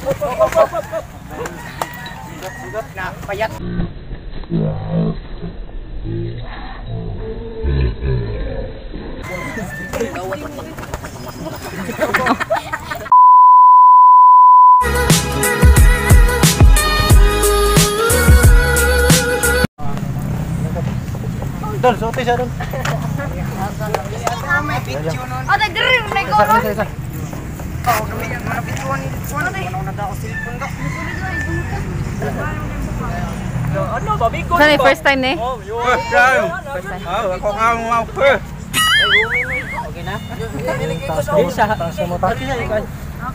Sugat na payat. Dol, suoti siya dol. May video nun. Ate, diri, may ko. Isa. Oh, kami mga video ni ano na daw cellphone do. Ano ba bigo? Sana first time ni? First time. Ah, ako nga mo first. Okay na.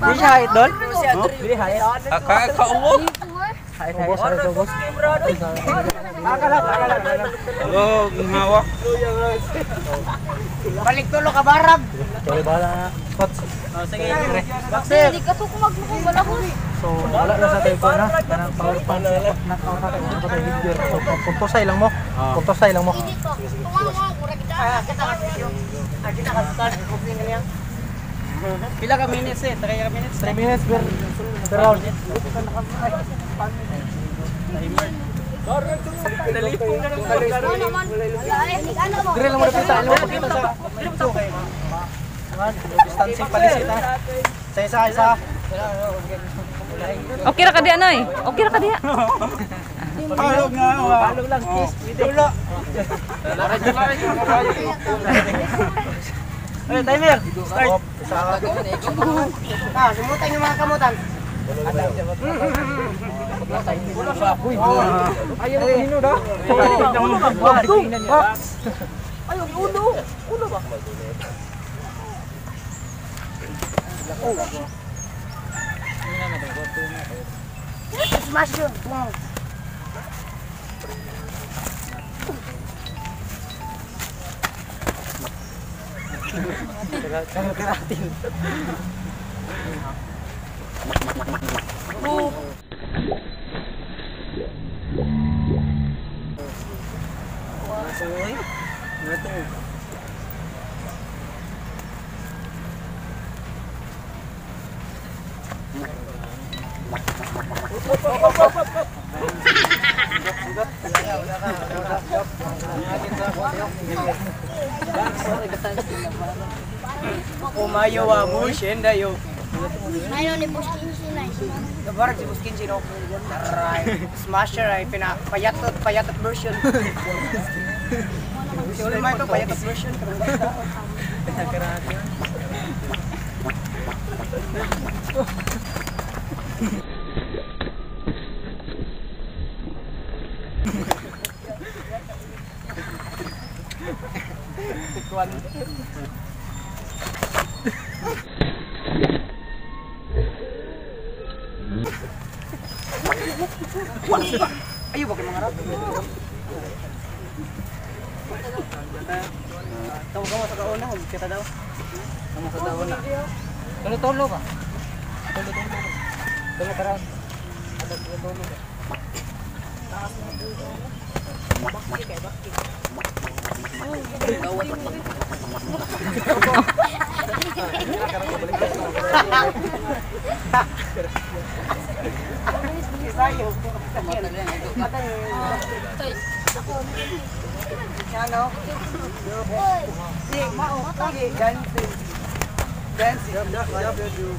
Di siya hait dol? Di hait. Aka ka ubo. Ubos, ubos. Akala. Oh, hawak. Balik tulo ka barag. Sorry bala. Spots. Oh, sige. Boxer. Hindi ka suko magmuko wala ko. So wala na sa typo na. Kanang power punch na knockout na kay ano tayo headgear. So puntusay lang mo. Puntusay lang mo. Sige. Ah, kita ka video. Ah, kita ka start boxing niya. Pila ka minutes eh? 3 ka minutes. 3 minutes per round. Dire lang mo napita, alam mo pakita sa okay. Distancing palisit ha. Sa isa, isa. Okay ra ka diha noy. Okay ra ka diha. Palog nga. Palog lang kiss. Tulo. Ay, timer. Start. Isa. Ah, sumutan yung mga kamutan. Ayaw ko da. Box. Ayaw, ulo. Ulo ba? Smash yun. Wow. Umayo wa mo shenda yo. Ayo ni Buskin sinay. Kabarag si Buskin sino. Aray, smasher ay pina payatot payatot version. Si Ulma ito payatot version. Ayo bakit mga rap? Kamu kamu sa kauna, kita daw. Kamu sa kauna. Tulo-tulo ba? Tulo-tulo. Tulo karon. Tulo-tulo ba? Bakti kay bakti.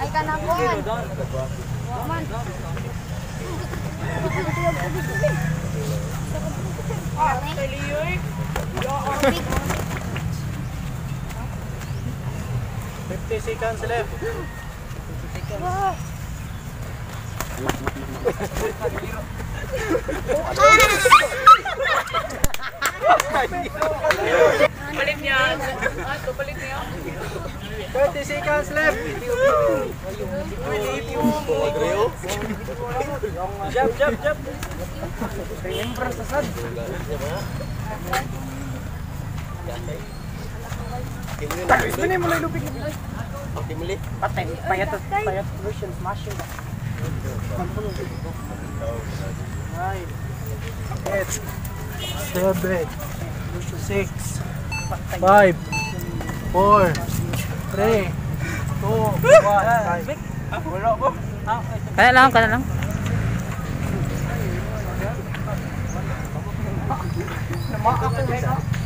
Ay kanang kuan. Man. 50 seconds left. Palit niya. Ato palit niya. 30 seconds left. Jab jab jab. Patay, payatot, payatot version, smasher ba? 9, 8, 7, 6, 5, 4, 3, 2, 1. Wala ko. Kana lang, kana lang.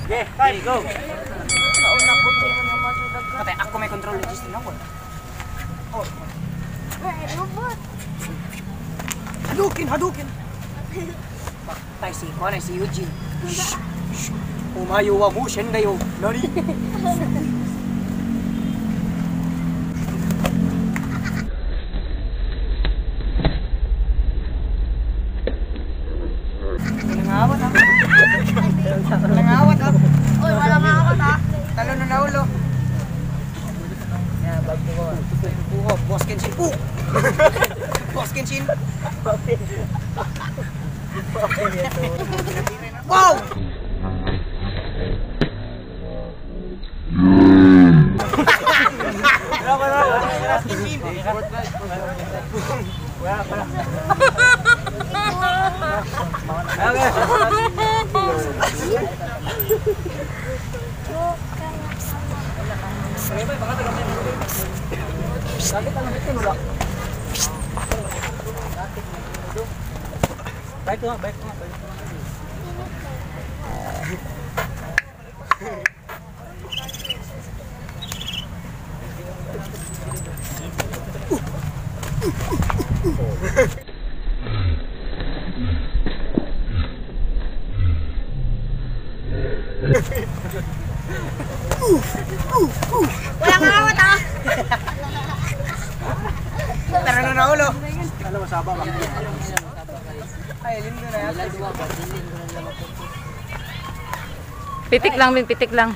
Okay, go. Patay, ako may control register na ko. Robot. Hadouken, Hadouken. Patay si Kwan, si Eugene. Shh, shh. Umayo wa mo, shendayo. Nani? Nangawat ah. Nangawat ah. Uy, wala nga ako ta. Talo na naulo. Yeah, bago ko. Oh, Boss Kenshin. Oh! Boss Kenshin. Wow! Boss Kenshin. Bike ko nga, bike ko nga. Wala nga ako ta. Tara na naulo. Alam mo, saba ba? Ay, lindo na yan. Pitik lang, Bing, pitik lang.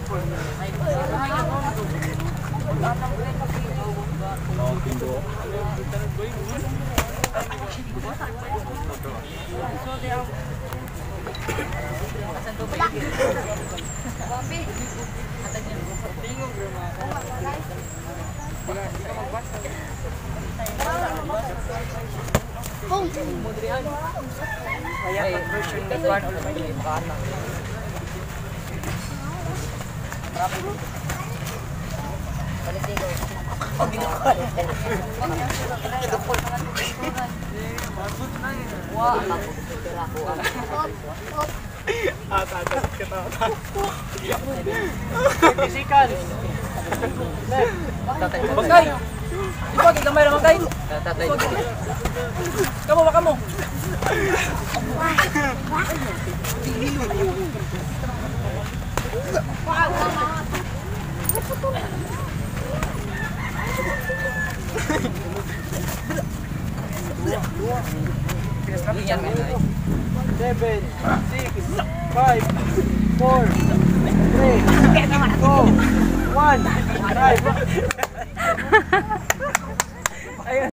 Boom. Kaya pag version ni Kwan, Oh, ginukol. Ginukol. Physical. Bagay! Ikaw, gamay ra bagay. Kamo ba kamo? 7, 6, 5, 4, 3, 2, 1. Drive.